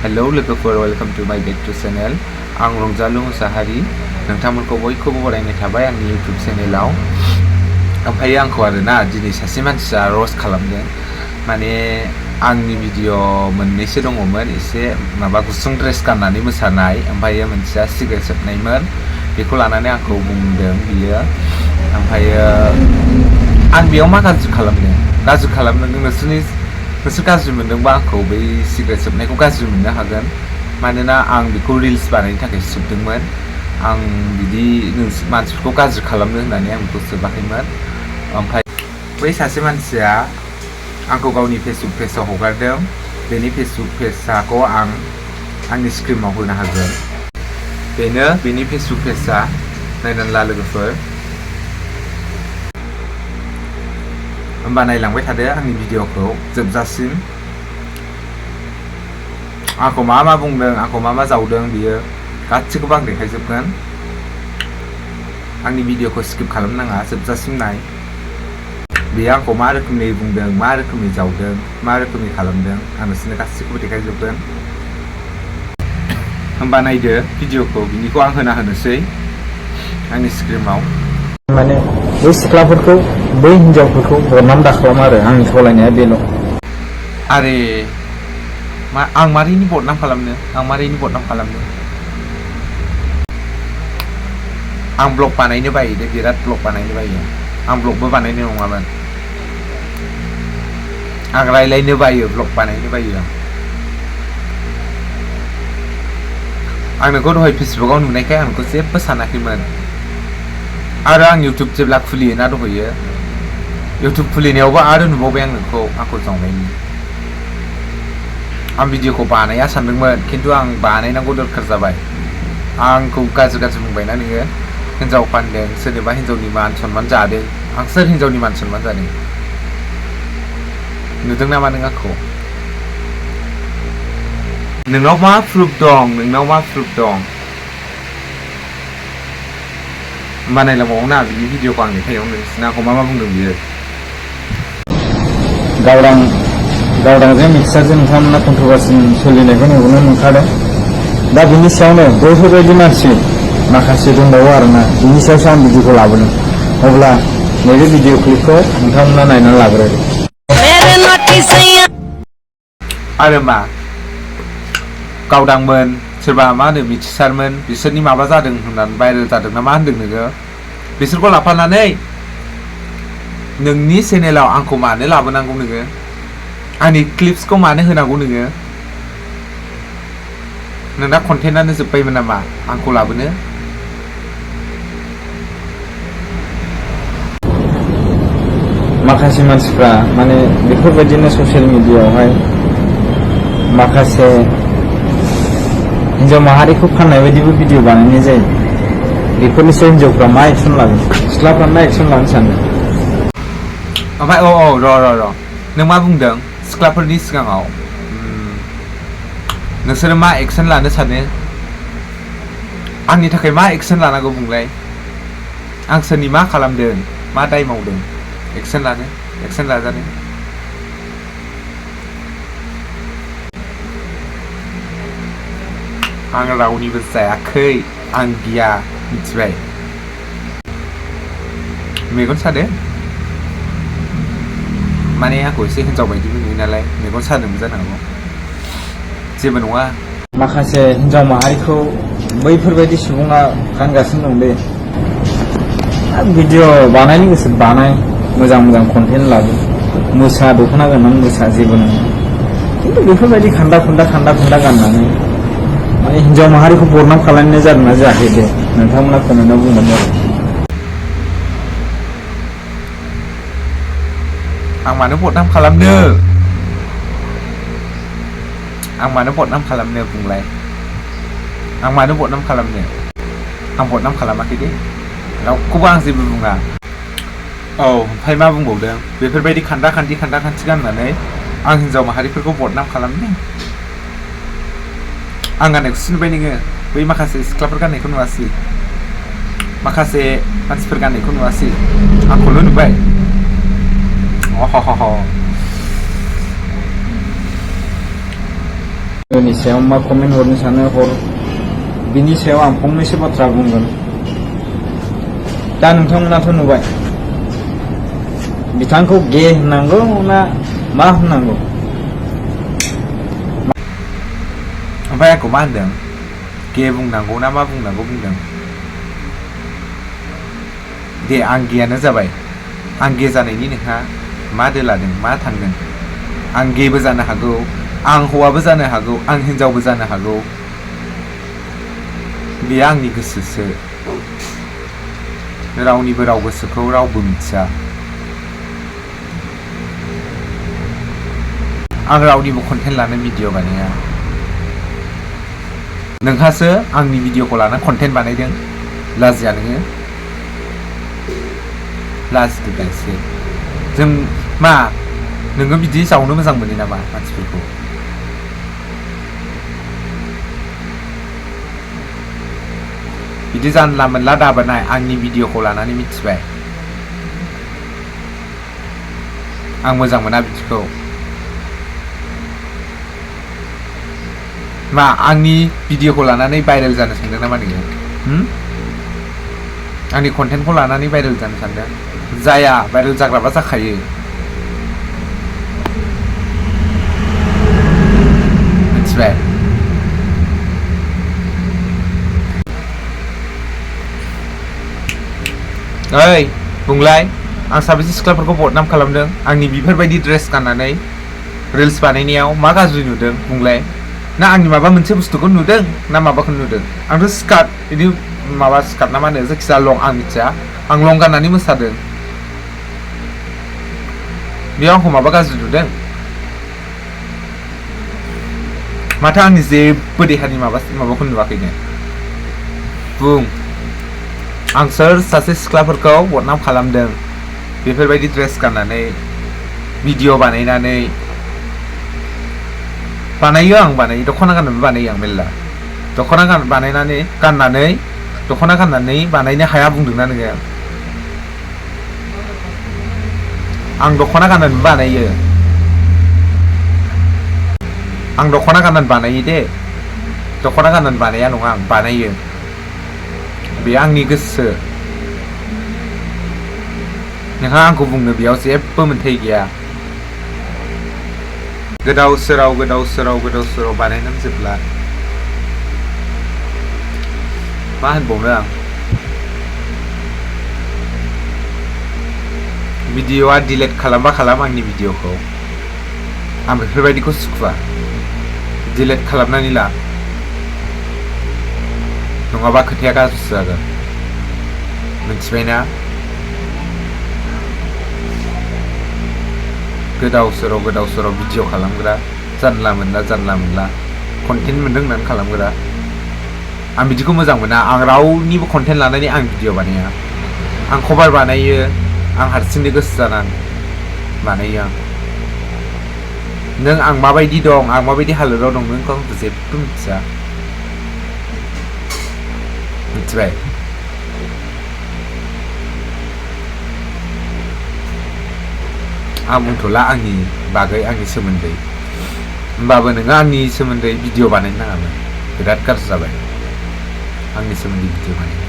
Hello लोगोफोर welcome to माय back to channel आं रंजालु मुसाहारि नोंथांमोनखौ बयखौबो बरायनाय थाबाय आंनि YouTube चेनेलाव ओमफ्राय आंखौ आरोना दिनै सासे मानसिया रस्ट खालामदों माने आंनि भिडिअ मोननैसो दङमोन एसे माबा गुसुं ड्रेस गाननानै मोसानाय ओमफ्राय मोनसेया सिगारेट सोबनायमोन बेखौ लानानै आंखौ बुंदों बियो ओमफ्राय आं बेयाव मा गाज्रि खालामदों नोंसोर गाज्रि मोनदोंबा आंखौ बै सिगारेट सोबनायखौ गाज्रि मोननो हागोन मानोना आं बेखौ रिल्स बानायनो थाखाय सोबदोंमोन आं बिदि मानसिफोरखौ गाज्रि खालामनो होननानै आं बेखौ सोबाखैमोन ओमफ्राय बै सासे मानसिया आंखौ गावनि फेसबुक पेजआव हगारदों बेनि फेसबुक पेजखौ आं आंनि स्क्रिनाव होनो हागोन बेनो बेनि फेसबुक पेजआ नायनानै ला लोगोफोर होमबा नायलांबाय थादो आंनि भिडिअखौ जोबजासिम आंखौ मा बुंदों आंखौ मा जावदों बियो गासिखौबो आं देखायजोबगोन आंनि भिडिअखौ स्किप खालामनाङा जोबजासिम नाय बेयो आंखौ मा रोखोमनि बुंदों मा रोखोमनि जावदों मा रोखोमनि खालामदों आं नोंसोरनो गासिखौबो देखायजोबगोन होमबा नायदो भिडिअखौ बिनिखौ आं होनोसै आंनि स्क्रिनाव माने बै सिख्लाफोरखौ बै हिनजावफोरखौ बदनाम दाखालाम आरो आंनि खावलायनाया बेल' आरे आं मारैनि बदनाम खालामनो आं ब्लग बानायनो बायो दे बिराद ब्लग बानायनो बायो आं ब्लगबो बानायनो नङामोन आं रायलायनो बायो ब्लग बानायनो बायो आं नोंखौ दहाय फेसबुकाव नुनायखाय आं नोंखौ जेबो सानाखैमोन आरो आं इउटुब जेब्ला खुलियोना दहयो इउटुब खुलिनायावबो आरो नुबावबाय आं नोंखौ आंखौ जावनायनि आं भिडिअखौ बानाया सानदोंमोन खिन्थु आं बानायनांगौ दरखार जाबाय आंखौ गाज्रि बुंबायना नोङो हिन्जाव फानदों सोरनिबा हिन्जावनि मान सनमान जादों आं सोर हिन्जावनि मान सनमान जादों नुदों नामा नों आंखौ नोंनाव मा प्रुफ दं होमबा नायलांबावना बिनि भिडिअखौ आं देखायाव नोंसिना आंखौ मा बुंदों बियो गावदांजों मिक्सारजों नोंथांमोना कन्ट्रभार्सि सोलिनायखौ नुनो मोनखादों दा बिनि सायावनो बैफोरबायदि मानसि माखासे दंबावो आरोना बिनि सायावसो आं भिडिअखौ लाबोदों अब्ला नैबे भिडिअ क्लिपखौ नोंथांमोना नायनानै लाग्रोदो आरो मा गावदांमोन सोरबा मा होनो मिथिसारमोन बिसोरनि माबा जादों होननानै भाइरेल जादों ना मा होनदों नोङो बिसोरखौ लाफानानै नोंनि चेनेलाव आंखौ मानो लाबोनांगौ नोङो आंनि क्लिप्सखौ मानो होनांगौ नोङो नोंना कन्टेन्टआनो जोब्बायमोन नामा आंखौ लाबोनो माखासे मानसिफ्रा माने बेफोरबायदिनो ससियेल मिडियायावहाय माखासे हिन्जाव माहारिखौ फाननाय बायदिबो भिडिअ बानायनाय जायो बेफोरनि सायाव हिन्जावफ्रा मा एक्सन लागोन सिख्लाफ्रा मा एक्सन लानो सानो ओमफ्राय र' नों मा बुंदों सिख्लाफोरनि सिगाङाव नोंसोरो मा एक्सन लानो सानो आंनि थाखाय मा एक्सन लानांगौ बुंलाय आं सोरनि मा खालामदों मा दाय मावदों एक्सन लाजानो आं रावनिबो जायाखै आं गिया मिथिबाय मेगन सादो माने आंखौ एसे हिन्जाव बायदिबो नुयो नालाय मेगन सादोंबो जानो हागौ जेबो नङा माखासे हिन्जाव माहारिखौ बैफोरबायदि सुबुङा गानगासिनो दं दे भिडिअ बानायनो गोसो बानाय मोजां कन्टेन्ट लाबो मोसा दख'ना गाननानै मोसा जेबो नङा खिन्थु बेफोरबायदि खान्दा खुन्दा गाननानै माने हिन्जाव माहारिखौ बदनाम खालामनाय जादोंना जायाखै दे नोंथांमोना कमेन्टआव बुंबानो जाबाय आं मानो बदनाम खालामनो बुंलाय आं मानो बदनाम खालामनो आं बदनाम खालामाखै दे रावखौबो आं जेबो बुङा औ ओमफ्राय मा बुंबावदों बेफोरबायदि खान्दा खान्थि गाननानै आं हिन्जाव माहारिफोरखौ बदनाम खालामनो आं गाननायखौसो नुबाय नोङो बै माखासे सिख्लाफोर गाननायखौ नुवासै माखासे मानसिफोर गाननायखौ नुवासै आंखौल' नुबाय नि सायाव मा कमेन्ट हरनो सानो हर बिनि सायाव आं फंनैसो बाथ्रा बुंगोन दा नोंथांमोनाथ' नुबाय बिथांखौ गे होननांगौ ना मा होननांगौ ओमफ्राय आंखौ मा होनदों गे बुंनांगौ ना मा बुंनांगौ बुंदों दे आं गेयानो जाबाय आं गे जानायनि नोंहा मा दोलादों मा थांदों आं गेबो जानो हागौ आं हौवाबो जानो हागौ आं हिनजावबो जानो हागौ बेयो आंनि गोसोसो रावनिबो राव गोसोखौ रावबो मिथिया आं रावनिबो कन्टेन्ट लानो भिडिअ बानाया नोंहासो आंनि भिडिअखौ लाना कन्टेन्ट बानायदों लाजिया नोङो लाजिदो एसे जों मा नोङो बिदि जावनो मोजां मोनो नामा मानसिफोरखौ बिदि जानला मोनला दाबानाय आंनि भिडिअखौ लानानै मिथिबाय आं मोजां मोना बिदिखौ मा आंनि भिडिअखौ लानानै भाइरेल जानो सानदों नामा नोङो आंनि कन्टेन्टखौ लानानै भाइरेल जानो सानदों जाया भाइरेल जाग्राबा जाखायो मिथिबाय ओइ बुंलाय आं साबेसे सिख्लाफोरखौ बदनाम खालामदों आंनि बेफोरबायदि ड्रेस गाननानै रिल्स बानायनायाव मा गाज्रि नुदों बुंलाय ना आंनि माबा मोनसे बुस्थुखौ नुदों ना माबाखौ नुदों आंथ' स्कार्ट बिदि माबा स्कार्ट ना मा होनो जायखिजाया लं आं मिथिया आं लं गाननानै मोसादों बेयाव आंखौ माबा गाज्रि नुदों माथो आंनि जेबो देहानि माबाखौ नुवाखैनो बुं आं सोर सासे सिख्लाफोरखौ बदनाम खालामदों बेफोरबायदि ड्रेस गाननानै भिडिअ बानायनानै बानायो आं बानायो दख'ना गाननानै बानायो आं मेल्ला दख'ना गाननानै दख'ना गाननानै बानायनो हाया बुंदोंना नोङो आं दख'ना गाननानै बानायो आं दख'ना गाननानै बानायो दे दख'ना गाननानै बानाया नङा आं बानायो बे आंनि गोसो नोंहा आंखौ बुंनो बेयाव जेबो मोन्थाय गैया गोदाव सोराव बानायनानै जोबला मा होनबावनो आं भिडिअआ डिलेट खालामबा खालाम आंनि भिडिअखौ आं बेफोरबायदिखौ सुखुवा डिलेट खालामनानै ला नङाबा खोथाया गाज्रिसो जागोन मिथिबायना गोदाव सोराव भिडिअ खालामग्रा जानला मोनला कन्टेन्ट मोनदों होननानै खालामग्रा आं बिदिखौ मोजां मोना आं रावनिबो कन्टेन्ट लानानै आं भिडिअ बानाया आं कभार बानायो आं हारसिंनो गोसो जानानै बानायो आं नों आं माबायदि दं आं माबायदि हालोदाव दं नों आंखौ जेबो मिथिया मिथिबाय आं बुंथ'ला आंनि बागै आंनि सोमोन्दै होमबाबो नोङो आंनि सोमोन्दै भिडिअ बानायनो नाङामोन बिराद गाज्रि जाबाय आंनि सोमोन्दै भिडिअ बानाय